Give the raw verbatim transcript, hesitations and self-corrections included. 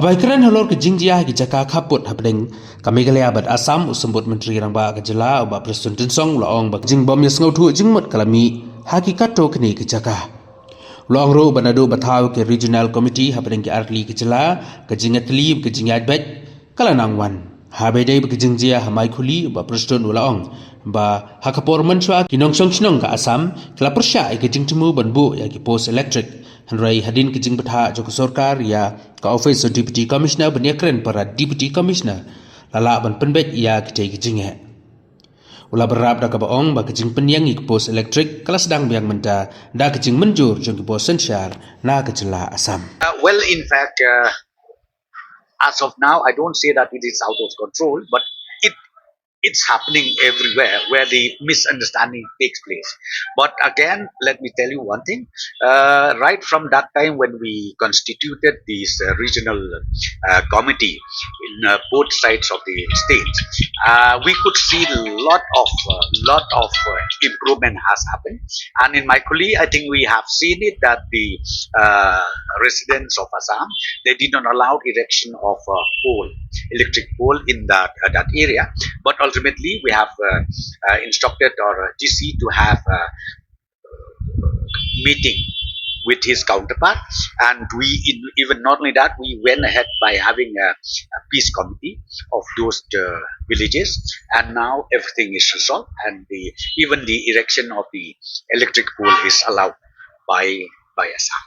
Bai kren halor ka jingjia ha ki jaka khappud hapdeng ka Meghalaya bad Assam, u Symbud Myntri Rangbah ka jylla u Bah Prestone Tynsong u la ong ba ka jingbym ïasngewthuh jingmut ka la mih ha ki katto katne ki jaka. U la ong ruh ba naduh ba thaw ki regional committee hapdeng ki artylli ki jylla, ka jingïatylli ka jingïaid beit ka la nang wan. Haba ïadei bad ka jingjia ha Maikhuli, u Bah Prestone u la ong ba ha ka por mynshuwa ki nongshong shnong ka Assam ki la pyrshah ïa ka jingthmu ban buh ïa ki post electric. Hynrei hadien ka jingbthah jong ka sorkar ïa ka office jong Deputy Commissioner ban ïakren para Deputy Commissioner, la lah ban pynbeit ïa kitei ki jingeh. U la bynrap da kaba ong ba ka jingpynïeng ïa ki post electric ka la sdang biang mynta da ka jingmynjur jong ki bor synshar na ka jylla Assam. Uh, well, in fact, uh, as of now, I don't say that it is out of control, but it it's happening everywhere where the misunderstanding takes place. But again, let me tell you one thing. Uh, right from that time when we constituted these uh, regional uh, committee in uh, both sides of the states, uh, we could see a lot of uh, lot of uh, improvement has happened. And in Maikhuli, I think we have seen it that the uh, residents of Assam, they did not allow erection of a pole, electric pole in that uh, that area. But ultimately, we have uh, uh, instructed our uh, D C to have a meeting with his counterpart, and we in, even not only that, we went ahead by having a, a peace committee of those uh, villages, and now everything is resolved, and the even the erection of the electric pole is allowed by by Assam.